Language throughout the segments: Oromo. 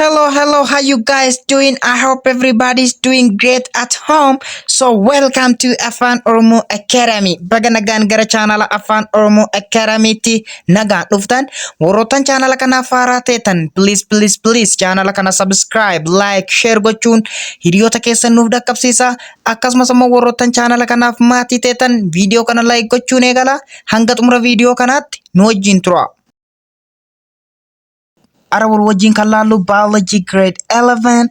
Hello, hello, how you guys doing? I hope everybody's doing great at home. So welcome to Afaan Oromoo Academy. Baga nagaan gara chaanala Afaan Oromoo Academytti nagaan dhuftan. Warroottan chaanala kanaaf haaraa ta'an, please, please, please, chaanala kana subscribe, like, share gochuun hiriyoota keessan nuuf dhaqqabsiisa. Akkasumas immoo warroottan chaanala kanaaf maatii ta'an viidiyoo kana like gochuun eegala. Hanga xumura viidiyoo kanaatti nu wajjin tura. Ara wal wajjin kan laallu Biology Grade 11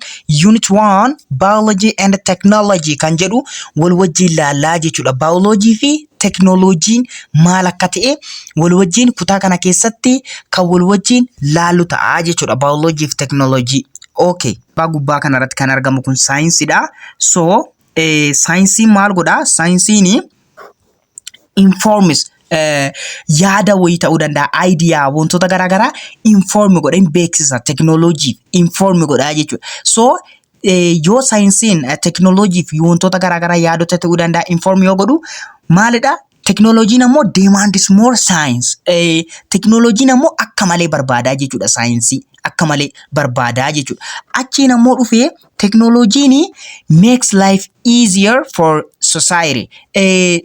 Unit 1 Biology and Technology kan jedhu wal wajjin laallaa jechuudha. Biology fi teknooloojiin maal akka ta'e wal wajjin kutaa kana keessatti kan wal wajjin laallu ta'a jechuudha. Biology fi teknooloojii. Okay. Gubbaa kanarratti kan argamu kun saayinsiidha. So saayinsiin maal godhaa? Saayinsiin informs, yaada wayii ta'uu danda'a, idea, wantoota garaagaraa inform godha, hin beeksisa, teknooloojii inform godha jechuudha. So yoo saayinsiin teknooloojii fi wantoota garaagaraa yaadota ta'uu danda'a inform yoo godhu maalidha? Teknooloojiin ammoo demands more science. Teknooloojiin ammoo akka malee barbaadaa jechuudha, saayinsii akka malee barbaadaa jechuudha. Achiin ammoo dhufee teknooloojiin makes life easier for society.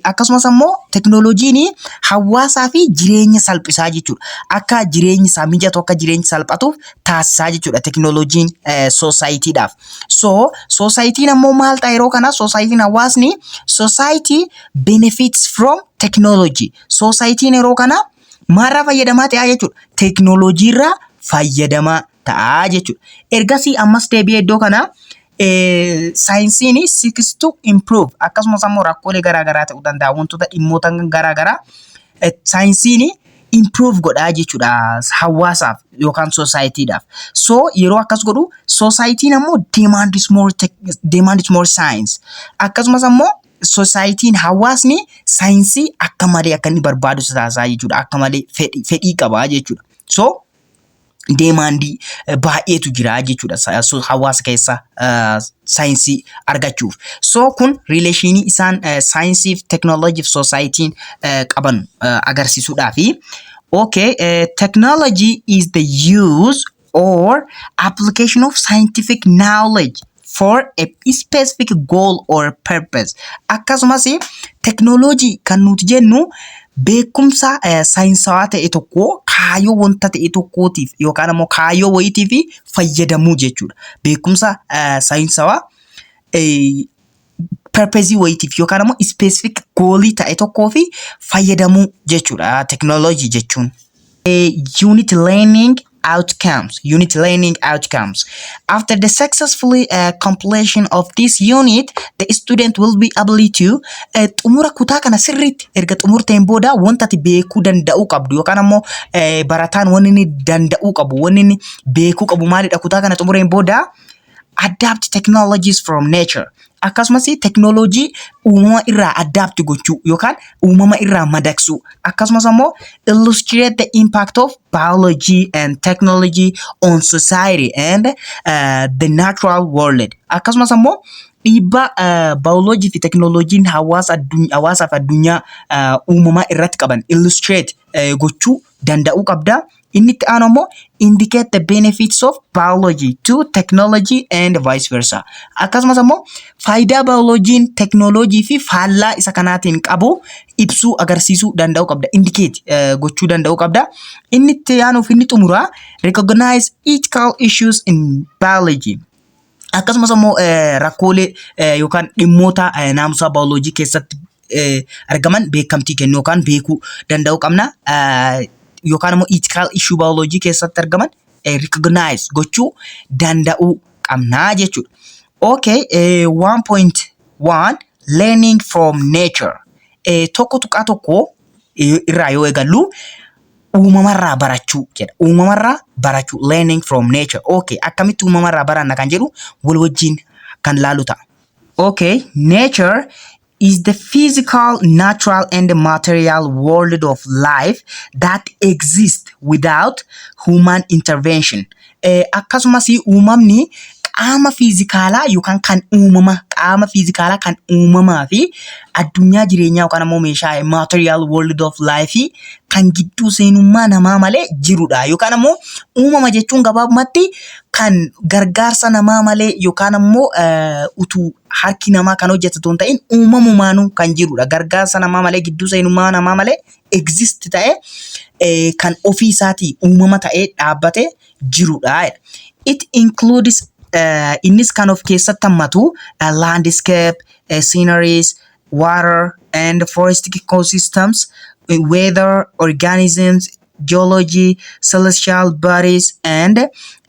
Akkasumas ammoo teknooloojiin hawaasaa fi jireenya salphisaa jechuudha. Akka jireenyi isaa mijatu, akka jireenyi salphatuuf taasisaa jechuudha teknooloojiin societyidhaaf. So societyn ammoo maal ta'a yeroo kana? Societyn, hawaasni, society benefits from technology. Societyn yeroo kana maalirraa fayyadamaa ta'a jechuudha? Teknooloojiirraa fayyadamaa ta'a jechuudha. Ergasii ammas deebi'ee iddoo kana saayinsiin seeks to improve, akkasumas ammoo rakkoolee garaagaraa ta'uu danda'a, wantoota dhimmoota garaagaraa saayinsiin improve godhaa jechuudha hawaasaaf yookaan societydhaaf. So yeroo akkas godhu societyn ammoo demands more science. Akkasumas ammoo societyn, hawaasni saayinsii akka malee akka inni barbaadu taasisaa jechuudha. Akka malee fedhii qabaa jechuudha. So demandii baay'eetu jira jechuudha hawaasa keessa saayinsii argachuuf. So kun relationii isaan saayinsii fi teknooloojii fi societyn qaban agarsiisuudhaafi. Okay, technology is the use or application of scientific knowledge for a specific goal or purpose. Akkasumas teknooloojii kan nuti jennu beekumsa saayinsawaa ta'e tokko kaayyoo wanta ta'e tokkootiif yookaan ammoo kaayyoo wayiitiif fayyadamuu jechuudha. Beekumsa saayinsawaa purpose wayiitiif yookaan ammoo specific goalii ta'e tokkoof fayyadamuu jechuudha teknooloojii jechuun. Unit learning outcomes. Unit learning outcomes: After the successfully completion of this unit, the student will be able to xumura kutaa kana sirriitti erga xumurteen booda wanta ati beekuu danda'uu qabdu yookaan ammoo barataan wanni inni danda'uu qabu, wanni inni beekuu qabu maalidha kutaa kana xumureen booda? Adapt technologies from nature, akkasumas teknooloojii uumama irraa adapt gochuu yookaan uumama irraa madaqsuu, akkasumas ammoo illustrate the impact of biology and technology on society and the natural world, akkasumas ammoo dhiibbaa baayoloojii fi teknooloojiin hawaasaaf addunyaa uumamaa irratti qaban illustrate gochuu danda'uu qabda. Inni itti aanu ammoo indicate the benefits of biology to technology and vice versa. Akkasumas ammoo faayidaa baayoloojiin teknooloojii fi faallaa isa kanaatiin qabu ibsuu, agarsiisuu danda'uu qabda. Indicate gochuu danda'uu qabda. Inni itti aanuuf inni xumuraa recognize ethical issues in biology. Akkasumas ammoo rakkoolee yookaan dhimmoota naamusaa baayoloojii keessatti argaman beekamtii kennuu yookaan beekuu danda'uu qabna. Yookaan immoo ethical issue baayoloojii keessatti argaman recognize gochuu danda'uu qabna jechuudha. Okay, 1.1 Learning from nature. 1.1 irraa yoo eegallu uumamarraa barachuu jedha. Uumamarraa barachuu, learning from nature. Okay, akkamitti uumamarraa baranna kan jedhu wal wajjin kan laalu ta'a. Okay, nature is the physical, natural and material world of life that exists without human intervention. Akkasumas uumamni Qaama fiizikaalaa yookaan kan uumama, qaama fiizikaalaa kan uumamaa fi addunyaa jireenyaa yookaan ammoo meeshaa material world of life kan gidduu seenummaa namaa malee jirudha. Yookaan ammoo uumama jechuun gabaabumatti kan gargaarsa namaa malee yookaan ammoo utuu harki namaa kan hojjetu otoo hin ta'in uumamumaanuu kan jirudha. Gargaarsa namaa malee, gidduu seenummaa namaa malee exist ta'ee, kan ofii isaatii uumama ta'ee dhaabbatee jirudha. It includes, innis kan of keessatti hammatu, landscape, sceneries, water and forest ecosystems, weather, organisms, geology, celestial bodies and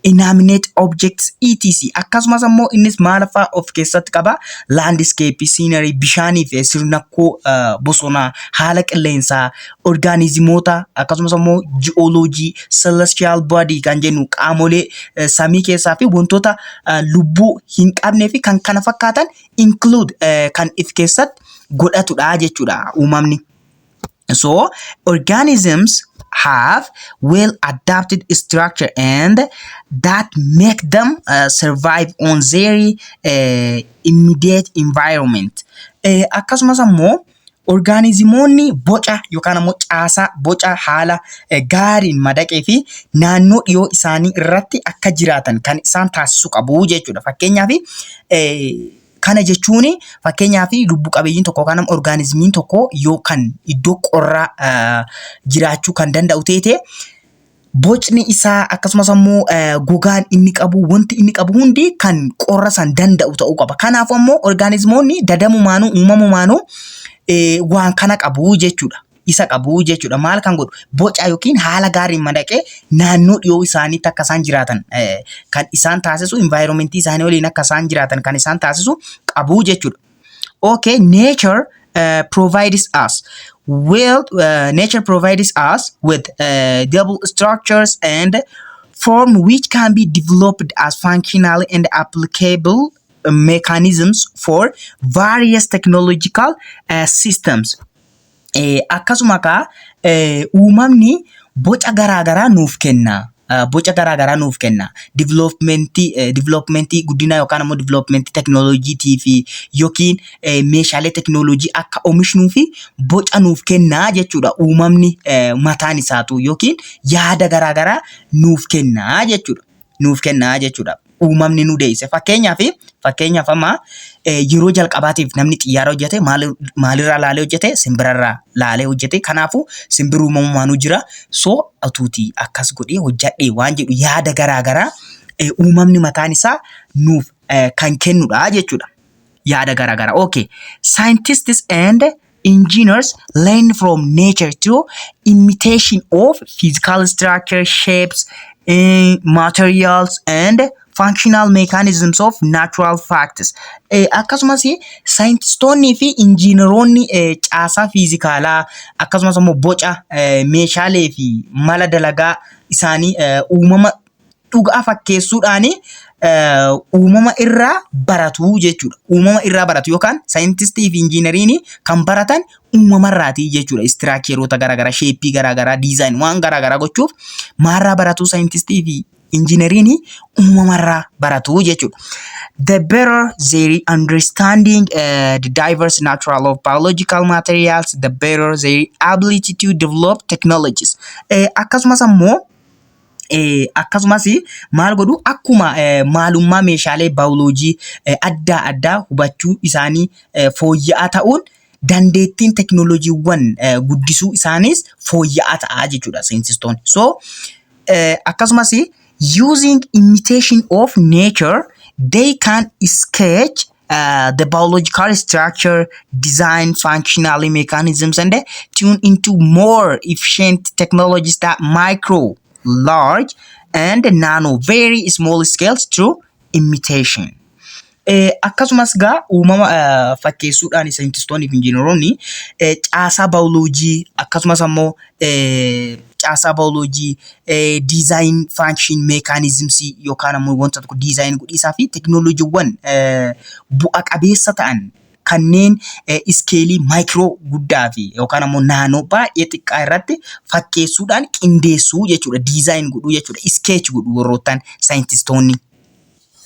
inanimate objects, etc. Akkasumas ammoo innis maal fa'aa of keessatti qaba? Landscape, scenery, bishaanii fi sirnakkoo bosonaa, haala qilleensaa, orgaanizimoota, akkasumas ammoo ji'ooloojii, celestial body kan jennu qaamolee samii keessaa fi wantoota lubbuu hin qabnee fi kan kana fakkaatan include kan if keessatti godhatudha jechuudha uumamni. So organisms have well adapted structure and that make them survive on their immediate environment. Akkasumas ammoo orgaanizimoonni boca yookaan ammoo caasaa boca haala gaariin madaqee fi naannoo dhiyoo isaanii irratti akka jiraatan kan isaan taasisu qabu jechuudha. Fakkeenyaaf, kana jechuun, fakkeenyaaf, lubbu qabeeyyiin tokko yookaan ammoo orgaanizimiin tokko yoo kan iddoo qorraa jiraachuu kan danda'u ta'e, bocni isaa akkasumas ammoo gogaan inni qabu, wanti inni qabu hundi kan qorra san danda'u ta'uu qaba. Kanaafuu ammoo orgaanizimoonni dadamumaanuu uumamumaanuu waan kana qabu jechuudha. Isa qabu jechuudha. Maal kan godhu? Boca yookiin haala gaariin madaqee naannoo dhiyoo isaaniitti akka isaan jiraatan kan isaan taasisu, environmentii isaanii waliin akka isaan jiraatan kan isaan taasisu qabu jechuudha. Okay, nature provides us with double structures and form which can be developed as functional and applicable mechanisms for various technological systems. Akkasuma kaa uumamni boca garaagaraa nuuf kenna. Boca garaagaraa nuuf kenna. Developmentii guddinaa yookaan ammoo developmentii teknooloojiitii fi yookiin meeshaalee teknooloojii akka oomishnuu fi boca nuuf kennaa jechuudha. Uumamni mataan isaatu yookiin yaada garaagaraa nuuf kennaa jechuudha. Nuuf kennaa jechuudha. Uumamni nu deessise. Fakkeenyaaf amma yeroo jalqabaatiif namni xiyyaara hojjete maalirraa laalee hojjete? Simbirarraa laalee hojjete. Kanaafuu simbirri uumamumaanuu jira. So atuutii akkas godhee hojjadhee waan jedhu yaada garaagaraa uumamni mataan isaa nuuf kan kennudha jechuudha. Yaada garaagaraa. Okay. Scientists and engineers learn from nature through imitation of physical structure, shapes, materials and functional mechanisms of natural facts. Akkasumas saayintistoonnii fi injiinaroonni caasaa fiizikaalaa akkasumas immoo boca meeshaalee fi mala dalagaa isaanii uumama dhugaa fakkeessuudhaan uumama irraa baratu jechuudha. Uumama irraa baratu yookaan saayintistii fi injiinariin kan baratan uumamarraati jechuudha. Structureoota garaagaraa, shapeii garaagaraa, design waan garaagaraa gochuuf maalirraa baratu? Saayintistii fi injiinariin uumamarraa baratu jechuudha. The better their understanding the diverse natural of biological materials, the better their ability to develop technologies. Akkasumas ammoo akkasumas maal godhu? Akkuma maalummaa meeshaalee baayoloojii adda addaa hubachuu isaanii fooyya'aa ta'uun dandeettiin teknooloojiiwwan guddisuu isaaniis fooyya'aa ta'a jechuudha saayintistoonni. So akkasumas using imitation of nature, they can sketch the biological structure, design functional mechanisms and tune into more efficient technologies that micro, large and nano, very small scales through imitation. Akkasumas gaa uumama fakkeessuudhaan saayintistoonni fi injiinaroonni caasaa baayoloojii akkasumas ammoo caasaa baayoloojii, design function mechanisms yookaan ammoo wanta tokko design godhiisaa fi teknooloojiiwwan bu'a qabeessa ta'an kanneen scaleii micro guddaa fi yookaan ammoo nano baay'ee xiqqaa irratti fakkeessuudhaan qindeessuu jechuudha. Design godhuu jechuudha. Sketch godhuu warroottan saayintistoonni.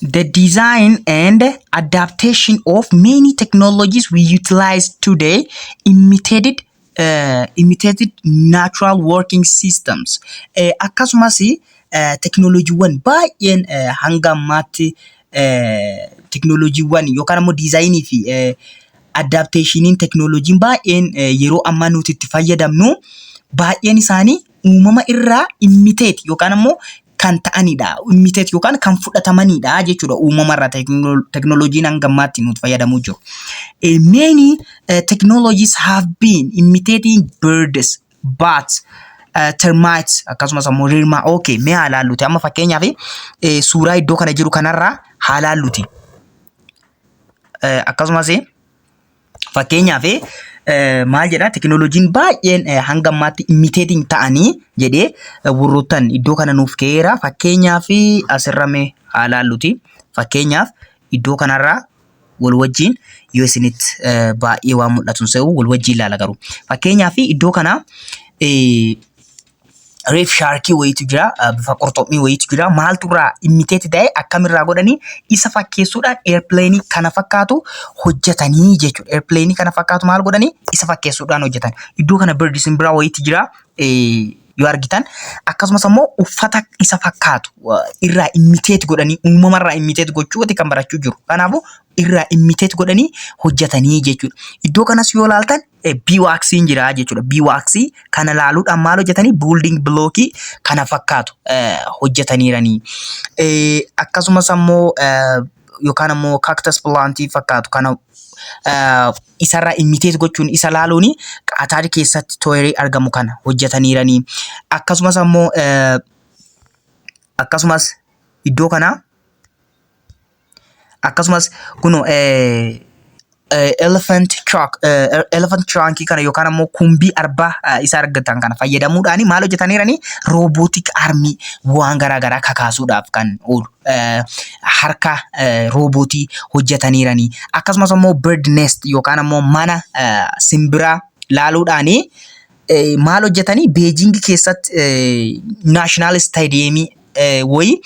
The design and adaptation of many technologies we utilize today imitated natural working systems. Akkasumas teknooloojiiwwan baay'een hanga ammaatti teknooloojiiwwan yookaan ammoo designii fi adaptationiin teknooloojiin baay'een yeroo ammaa nuti itti fayyadamnu baay'een isaanii uumama irraa imitate yookaan ammoo kan ta'anidha. Imitate yookaan kan fudhatamanidha jechuudha uumama irraa teknooloojiin hanga ammaatti nuti fayyadamuu jiru. Many technologies have been imitating birds, bats, termites, akkasumas ammoo rirma. Okay, mee haa laalluti. Amma fakkeenyaaf suuraa iddoo kana jiru kanarraa haa laalluti. Akkasumas fakkeenyaaf maal jedha, teknooloojiin baay'een hanga ammaatti imitating ta'anii jedhee warroottan iddoo kana nuuf ka'eera. Fakkeenyaaf asirra mee haa laalluti. Fakkeenyaaf iddoo kanarraa wal wajjin yoo isinitti baay'ee waan mul'atu se'u wal wajjin ilaala garuu. Fakkeenyaaf iddoo kana reef sharkii wayiitu jira, bifa qurxummii wayiitu jira. Maaltu irraa imitate ta'e, akkamirraa godhanii isa fakkeessuudhaan airplaneii kana fakkaatu hojjetanii jechuudha. Airplaneii kana fakkaatu maal godhanii isa fakkeessuudhaan hojjetan. Iddoo kana bird, simbiraa wayiitu jira yoo argitan. Akkasumas ammoo uffata isa fakkaatu irraa imitate godhanii, uumamarraa imitate gochuuti kan barachuu jiru. Kanaafuu irraa imitate godhanii hojjetanii jechuudha. Iddoo kanas yoo ilaaltan beeswaxiin jira jechuudha. Beeswaxii kana laaluudhaan maal hojjetanii, building blockii kana fakkaatu hojjetaniiranii. Akkasumas ammoo yookaan ammoo cactus plantii fakkaatu kana isarraa imitate gochuun isa laaluun Qaataar keessatti towerii argamu kana hojjetaniiranii. Akkasumas ammoo akkasumas iddoo kana akkasumas kun elephant trunkii kana yookaan ammoo kumbii arbaa isa argatan kana fayyadamuudhaan maal hojjetaniiranii, robotic armii waan garaagaraa kakaasuudhaaf kan oolu harka roobootii hojjetaniiranii. Akkasumas ammoo bird nest yookaan ammoo mana simbiraa laaluudhaanii maal hojjetanii, Beejing keessatti national stadiumii wayii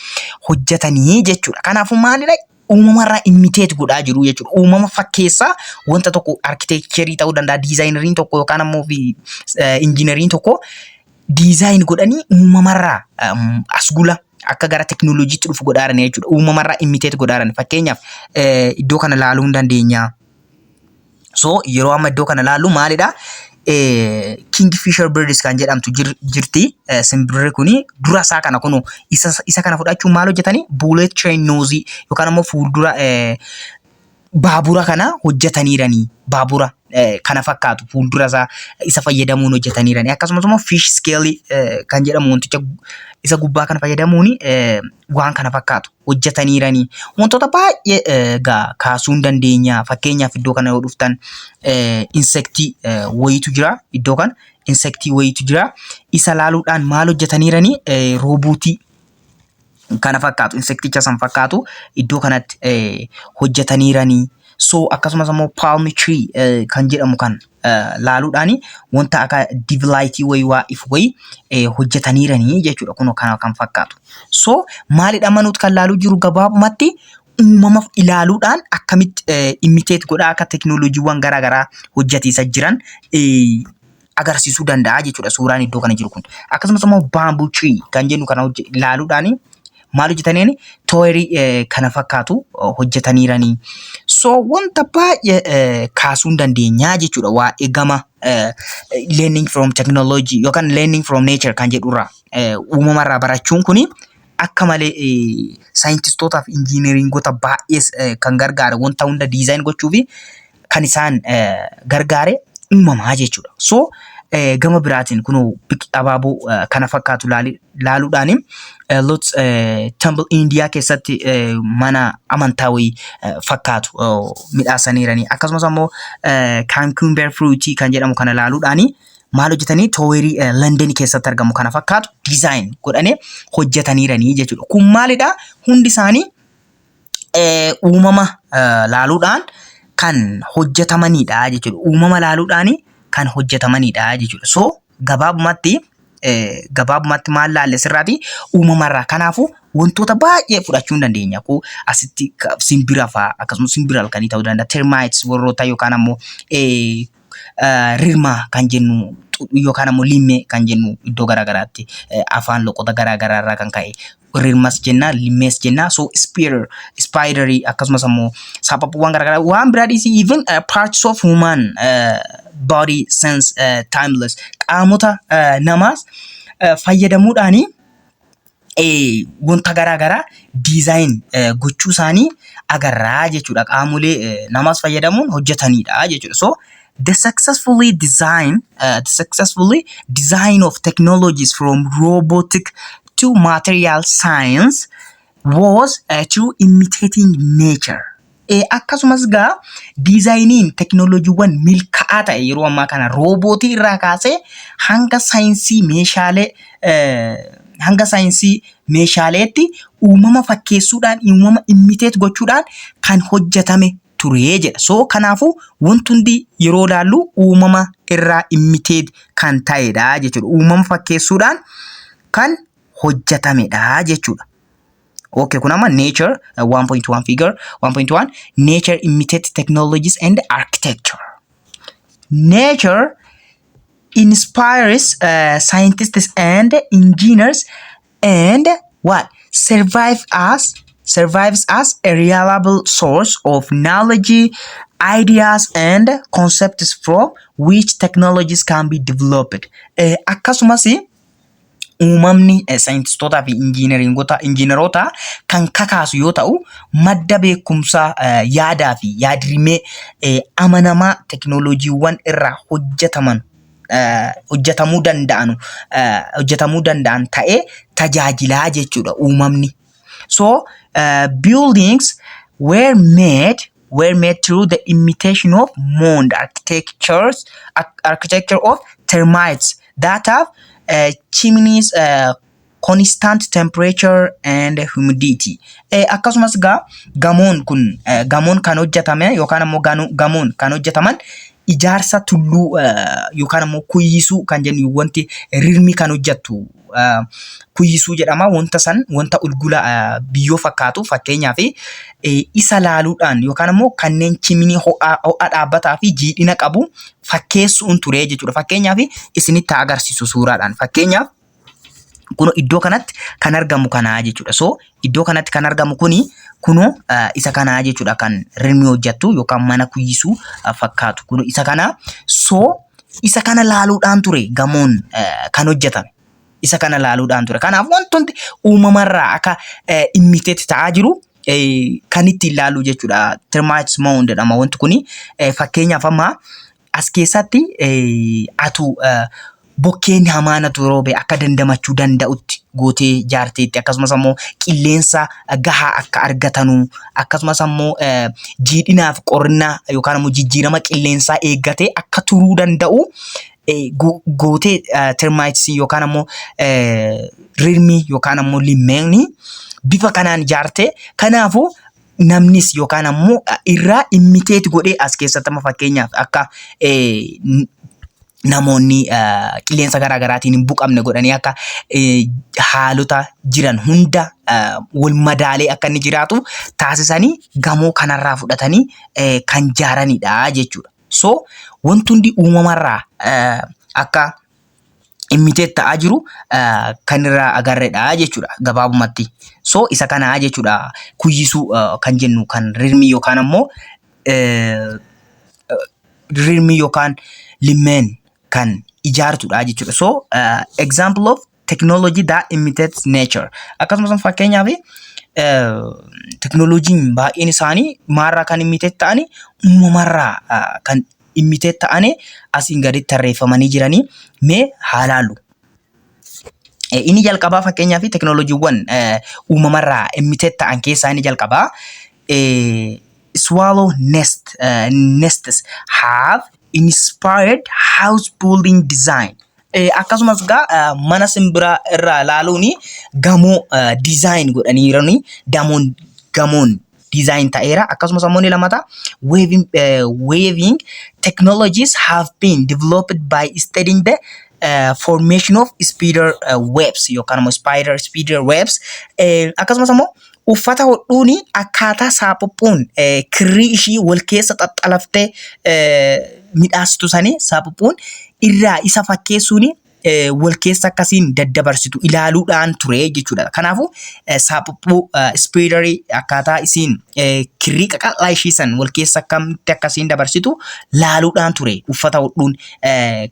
hojjetanii jechuudha. Kanaafuu maalidha, uumamarraa imitate godhaa jiru jechuudha. Uumama fakkeessaa wanta tokko architectureii ta'uu danda'a, designeriin tokko yookaan ammoo engineeriin tokko design godhanii uumamarraa as gula akka gara teknooloojiitti dhufu godhaaran jechuudha. Uumamarraa imitate godhaaran. Fakkeenyaaf iddoo kana laaluu hin dandeenya. So yeroo amma iddoo kana laallu maalidha? Kingfisher birds kan jedhamtu jirti. Simbirri kuni dura isaa kana kunu isa kana fudhachuun maal hojjetanii, bullet train nose yookaan ammoo fuuldura baabura kana hojjetaniiranii, baabura kana fakkaatu fuuldura isaa isa fayyadamuun hojjetaniiranii. Akkasumas immoo fish scale kan jedhamu wanticha isa gubbaa kana fayyadamuun waan kana fakkaatu hojjetaniiranii. Wantoota baay'ee egaa kaasuu hin dandeenya. Fakkeenyaaf iddoo kana yoo dhuftan insectii wayiitu jira. Iddoo kana insectii wayiitu jira. Isa laaluudhaan maal hojjetaniiranii, roobootii kana fakkaatu, insecticha san fakkaatu iddoo kanatti hojjetaniiranii. So akkasumas immoo palm tree kan jedhamu kan laaluudhaan wanta akka divilightii wayii waa ifu wayii hojjetaniiranii jechuudha, kun kana kan fakkaatu. So maalidha manuuti kan laaluu jiru, gabaabumatti uumama ilaaluudhaan akkamitti imitate godhaa akka teknooloojiiwwan garaagaraa hojjetiisa jiran agarsiisuu danda'a jechuudha suuraan iddoo kana jiru kun. Akkasumas immoo bamboo tree kan jennu kana ilaaluudhaan maal hojjetaniin, towerii kana fakkaatu hojjetaniiranii. So wanta baay'ee kaasuu hin dandeenya jechuudha waa'ee gama learning from technology yookaan learning from nature kan jedhurraa. Uumamarraa barachuun kuni akka malee saayintistootaa fi injiineringoota baay'ees kan gargaare, wanta hunda design gochuu fi kan isaan gargaare uumamaa jechuudha. So gama biraatiin kunoo abaaboo kana fakkaatu laaluudhaan Lotus Temple Indiyaa keessatti mana amantaa wayii fakkaatu midhaasaniiranii. Akkasumas ammoo cucumber fruitii kan jedhamu kana laaluudhaan maal hojjetanii, towerii London keessatti argamu kana fakkaatu design godhanii hojjetaniiranii jechuudha. Kun maalidha? Hundi isaanii uumama laaluudhaan kan hojjetamanidha jechuudha. Uumama laaluudhaan kan hojjetamanidha jechuudha. So gabaabumatti maal laalle sirraati uumamarraa. Kanaafuu Wantoota baay'ee fudhachuu hin dandeenya. Koo asitti simbira fa'aa, akkasumas simbira halkanii ta'uu danda'a. Termites warroota yookaan ammoo rirma kan jennu yookaan ammoo limmee kan jennu, iddoo garaagaraatti afaan loqota garaagaraa irraa kan ka'e rirmas jenna, limmees jenna. So spiderii, akkasumas ammoo saaphapuuwwan garaagaraa, waan biraa dhiisii, even parts of human body sense timeless, qaamota namaas fayyadamuudhaanii wanta garaagaraa design gochuu isaanii agarraa jechuudha. Qaamolee namaas fayyadamuun hojjetanidha jechuudha. So the successfully design of technologies from robotic to material science was to imitating nature. Akkasumas gaa designiin teknooloojiiwwan milkaa'aa ta'e yeroo ammaa kana roobootii irraa kaasee hanga saayinsii meeshaaleetti uumama fakkeessuudhaan, uumama imitate gochuudhaan kan hojjetame ture jedha. So kanaafuu wanti hundi yeroo ilaallu uumama irraa imitate kan ta'edha jechuudha. Uumama fakkeessuudhaan kan hojjetamedha jechuudha. Okay, kun amma nature 1.1, figure 1.1, nature imitate technologies and architecture. Nature inspires scientists and engineers and what survives as a reliable source of knowledge, ideas and concepts from which technologies can be developed. Akkasumas uumamni saayintistootaa fi injiinaroota kan kakaasu yoo ta'u, madda beekumsaa, yaadaa fi yaadrimee amanamaa teknooloojiiwwan irraa hojjetaman hojjetamuu danda'an ta'ee tajaajilaa jechuudha uumamni. So buildings were made through the imitation of mound architecture of termites that have chimneys, constant temperature and humidity. Akkasumas gaa gamoon kun gamoon kan hojjetame yookaan ammoo gamoon kan hojjetaman ijaarsa tulluu yookaan ammoo kuyyisuu kan jennu, wanti rirmi kan hojjettu kuyyisuu jedhama. Wanta san, wanta ulgula biyyoo fakkaatu fakkeenyaaf, isa laaluudhaan yookaan ammoo kanneen chimney ho'a dhaabbataa fi jiidhina qabu fakkeessuun ture jechuudha. Fakkeenyaaf isinitti haa agarsiisu suuraadhaan. Fakkeenyaaf kun iddoo kanatti kan argamu kanaa jechuudha. So iddoo kanatti kan argamu kuni kunoo isa kanaa jechuudha, kan rirmi hojjettu yookaan mana kuyyisuu fakkaatu kun isa kana. So isa kana laaluudhaan ture gamoon kan hojjetame. Isa kana laaluudhaan ture. Kanaaf wantoonni uumamarraa akka imitate ta'aa jiru kan ittiin ilaallu jechuudha. Termites mound jedhama wanti kuni. Fakkeenyaaf amma as keessatti atu bokkeen hamaanatu roobe akka dandamachuu danda'utti gootee jaarteetti, akkasumas ammoo qilleensa gahaa akka argatanuu, akkasumas ammoo jiidhinaaf qorrina yookaan ammoo jijjiirama qilleensaa eeggatee akka turuu danda'u gootee termites yookaan ammoo rirmi yookaan ammoo limmeenni bifa kanaan ijaarte. Kanaafuu namnis yookaan ammoo irraa imitate godhee as keessatti amma fakkeenyaaf akka namoonni qilleensa garaa garaatiin hin buqamne godhanii, akka haalota jiran hunda wal madaalee akka inni jiraatu taasisanii gamoo kanarraa fudhatanii kan jaaranidha jechuudha. So wanti hundi uumamarraa akka imitate ta'aa jiru kan irraa agarredha jechuudha gabaabumatti. So isa kanaa jechuudha kuyyisuu kan jennu, kan rirmii yookaan ammoo rirmii yookaan limmeen kan ijaartudha jechuudha. So example of technology that imitates nature. Akkasumas fakkeenyaaf teknooloojiin baay'een isaanii maalirraa kan imitate ta'ani? Uumamarraa kan imitate ta'anii asiin gaditti tarreeffamanii jiranii, mee haa laallu. Inni jalqabaa, fakkeenyaaf teknooloojiiwwan uumamarraa imitate ta'an keessaa inni jalqabaa, swallow nests have inspired house building design. Akkasumas gaa mana simbiraa irraa ilaaluun gamoo design godhaniirani, gamoon design ta'eera. Akkasumas ammoo inni lammataa, weaving technologies have been developed by studying the formation of spider webs yookaan immoo spider webs. Akkasumas immoo uffata hodhuun akkaataa saaphuphuun kirrii ishii wal keessa xaxxalaftee midhaasitu sanii saaphuphuun irraa isa fakkeessuun wal keessa akkasiin daddabarsitu ilaaluudhaan ture jechuudha. Kanaafuu saaphuphuu spiderii akkaataa isiin kirrii qaqal'aa ishii san wal keessa akkamitti akkasiin dabarsitu laaluudhaan ture uffata hodhuun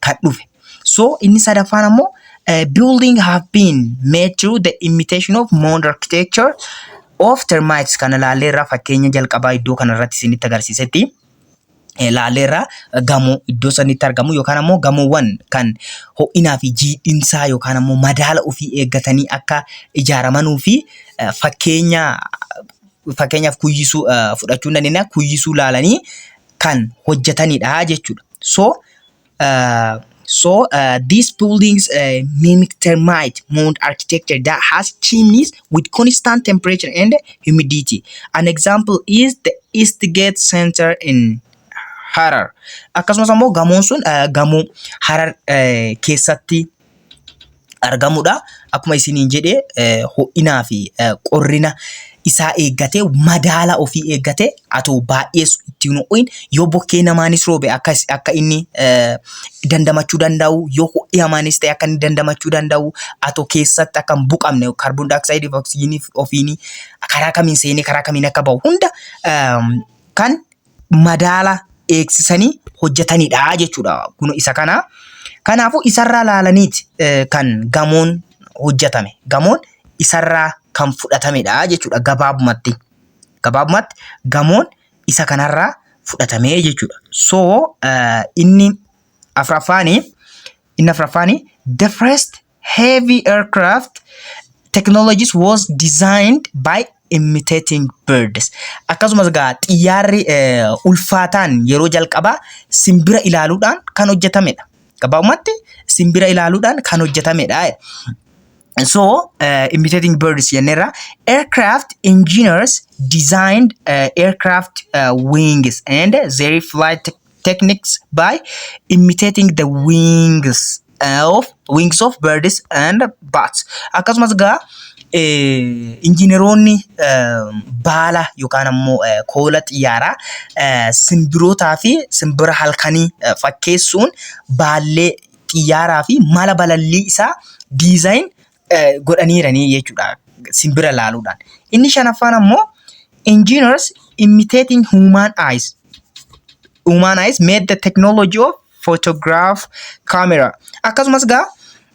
kan dhufe. So inni sadaffaan ammoo building have been made through the imitation of mound architecture of termites. Kana laalleerraa, fakkeenya jalqabaa iddoo kanarratti isinitti agarsiisetti laalleerraa, gamoo iddoo sanitti argamu yookaan ammoo gamoowwan kan ho'inaa fi jiidhinsaa yookaan ammoo madaala ofii eeggatanii akka ijaaramanuu fi fakkeenyaaf kuyyisuu fudhachuu hin dandeenya, kuyyisuu laalanii kan hojjetanidha jechuudha. So these buildings mimic termite mound architecture that has chimneys with constant temperature and humidity. An example is the Eastgate Center in Harar. Akkasumas ammoo gamoon sun gamoo Harar keessatti argamudha. Akkuma isiniin jedhee, ho'inaa fi qorrina isaa eeggatee, madaala ofii eeggatee, atoo baay'ees ittiin ho'in, yoo bokkee namaanis roobe akka inni dandamachuu danda'u, yoo ho'i hamaanis ta'e akka inni dandamachuu danda'u, atoo keessatti akka hin buqamne, kaarboon daayoksayidii fi oksijiinii ofiin karaa kamiin seenee karaa kamiin akka bahu hunda kan madaala eegsisanii hojjetanidha jechuudha. Kun isa kana. Kanaafuu isarraa laalaniiti kan gamoon hojjetame. Gamoon isarraa kan fudhatamedha jechuudha gabaabumatti. Gabaabumatti gamoon isa kanarraa fudhatamee jechuudha. So inni afuraffaani the first heavy aircraft technologies was designed by imitating birds. Akkasumas gaa xiyyaarri ulfaataan yeroo jalqabaa simbira ilaaluudhaan kan hojjetamedha. Gabaabumatti simbira ilaaluudhaan kan hojjetamedha. So, imitating birds jenneerra. Aircraft engineers designed aircraft wings and their flight techniques by imitating the wings of birds and bats. Akkasumas gaa injiineroonni baala yookaan ammoo koola xiyyaaraa simbirootaa fi simbira halkanii fakkeessuun baallee xiyyaaraa fi mala balallii isaa design godhaniiranii jechuudha simbira laaluudhaan. Inni shanaffaan ammoo engineers imitating human eyes. Human eyes made the technology of photograph camera. Akkasumas gaa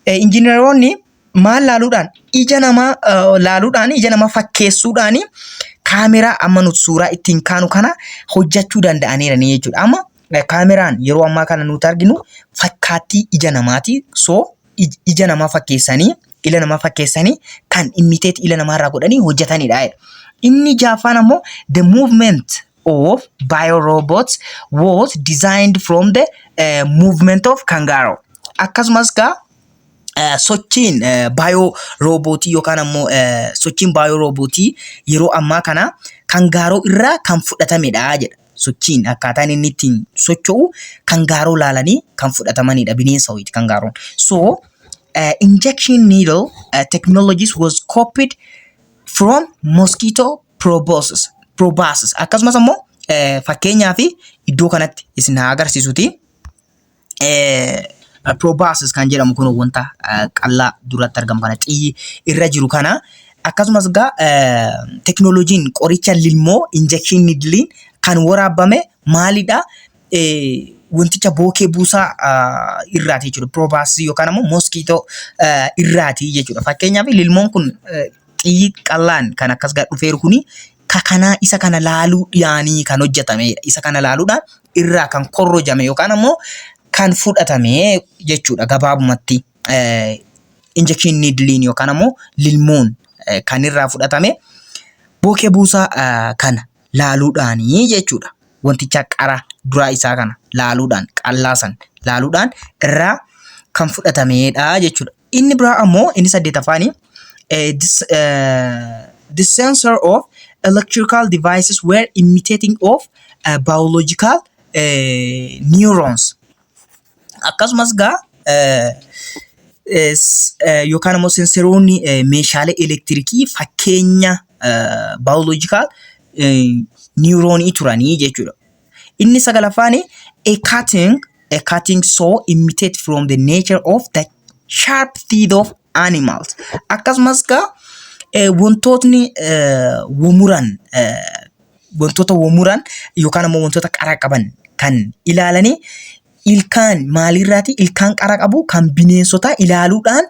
injiineroonni maal laaluudhaan, ija namaa laaluudhaan, ija namaa fakkeessuudhaan kaameraa amma nuti suuraa ittiin kaanu kana hojjechuu danda'aniiranii jechuudha. Amma kaameraan yeroo ammaa kana nuti arginu fakkaattii ija namaati. So ija namaa fakkeessanii, ila namaa fakkeessanii, kan imitate ila namaarraa godhanii hojjetanidha. Inni ja'affaan ammoo the movement of biorobots was designed from the movement of kangaroo. Akkasumas gaa sochiin bio robotii yookaan ammoo sochiin bio robotii yeroo ammaa kana kangaaroo irraa kan fudhatamedha jedha. Sochiin akkaataan inni ittiin socho'u kangaaroo laalanii kan fudhatamanidha, bineensa wayiiti kangaaroon. So injection needle technologies was copied from mosquito proboscis. Proboscis. Akkasumas ammoo fakkeenyaaf iddoo kanatti isin haa agarsiisuti. Proboscis kan jedhamu kun wanta qal'aa duratti argamu kana, xiyyi irra jiru kana. Akkasumas gaa teknooloojiin qoricha lilmoo, injection needle, kan waraabame maalidha? Wanticha bookee buusaa irraati jechuudha. Proboscis yookaan ammoo mosquito irraati jechuudha. Fakkeenyaaf lilmoon kun, xiyyi qal'aan kan akkas gad dhufeeru kuni kanaa isa kana laaluu dhiyaanii kan hojjetamedha. Isa kana laaluudhaan irraa kan korrojame yookaan ammoo kan fudhatame jechuudha gabaabumatti. Injection needle yookaan ammoo lilmoon kan irraa fudhatame bookee buusaa kana laaluudhaanii jechuudha. Wanticha qara duraa isaa kana laaluudhaan, qallaa san laaluudhaan irraa kan fudhatamedha jechuudha. Inni biraa ammoo inni saddeetaffaani the sensor of electrical devices were imitating of biological neurons. Akkasumas gaa yookaan immoo sensoroonni meeshaalee elektirikii fakkeenya biological neuronii turanii jechuudha. Inni sagalaffaan a cutting saw imitate from the nature of the sharp teeth of animals. Akkasumas gaa wantootni wamuran, wantoota wamuran yookaan immoo wantoota qara qaban kan ilaalanii ilkaan maalirraati, ilkaan qara qabu kan bineensotaa ilaaluudhaan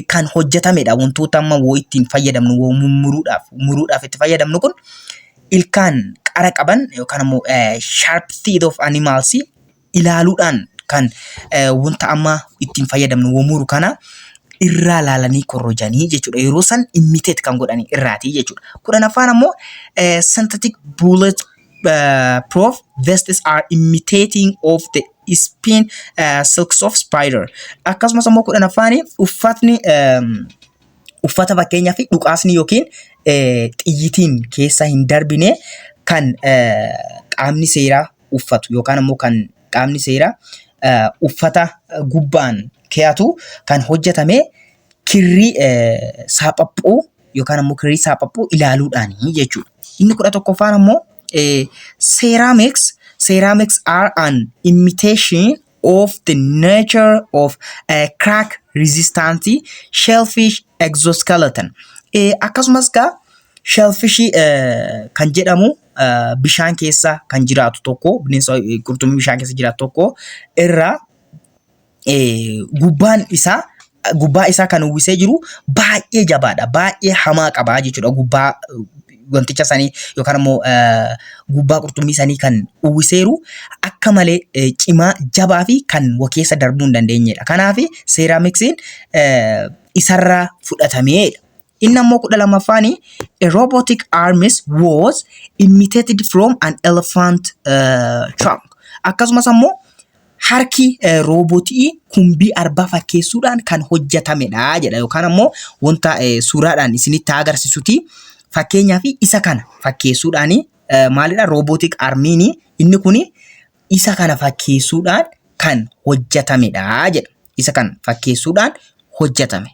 kan hojjetamedha. Wantoota amma woo ittiin fayyadamnu, woo mummuruudhaaf, muruudhaaf itti fayyadamnu kun, ilkaan qara qaban yookaan immoo sharp teeth of animals ilaaluudhaan kan wanta amma ittiin fayyadamnu womuru kana irraa laalanii korrojanii jechuudha. Yeroo san imitate kan godhanii irraati jechuudha. 10ffaan ammoo synthetic bullet proof vests are imitating of the spin silks of spider. Akkasumas ammoo 10ffaan uffatni uffata fakkeenyaa fi dhukaasni yookiin xiyyitiin keessa hin darbine kan qaamni seeraa uffatu yookaan ammoo kan qaamni seeraa uffata gubbaan keeyatu kan hojjetame kirrii saaphaphuu yookaan ammoo kirrii saaphaphuu ilaaluudhaani jechuudha. Inni 11ffaan ammoo ceramics are an imitation of the nature of a crack resistant shellfish exoskeleton. Akkasumas gaa shellfishii kan jedhamu bishaan keessa kan jiraatu tokko, bineensa qurxummii bishaan keessa jiraatu tokko irraa gubbaan isaa, gubbaa isaa kan uwwisee jiru baay'ee jabaadha. Baay'ee hamaa qabaa jechuudha. Gubbaa wanticha sanii yookaan immoo gubbaa qurxummii sanii kan uwwiseeru akka malee cimaa, jabaa fi kan wa keessa darbuu hin dandeenyedha. Kanaaf ceramicsiin isarraa fudhatameedha. Inni ammoo 12ffaan a robotic arms was imitated from an elephant trunk. Akkasumas ammoo harki roobootii kumbii arbaa fakkeessuudhaan kan hojjetamedha jedha, yookaan ammoo wanta suuraadhaan isinitti agarsiisuti. Fakkeenyaaf isa kana fakkeessuudhaan maalidha, robotic armiin inni kuni isa kana fakkeessuudhaan kan hojjetamedha jedha. Isa kana fakkeessuudhaan hojjetame.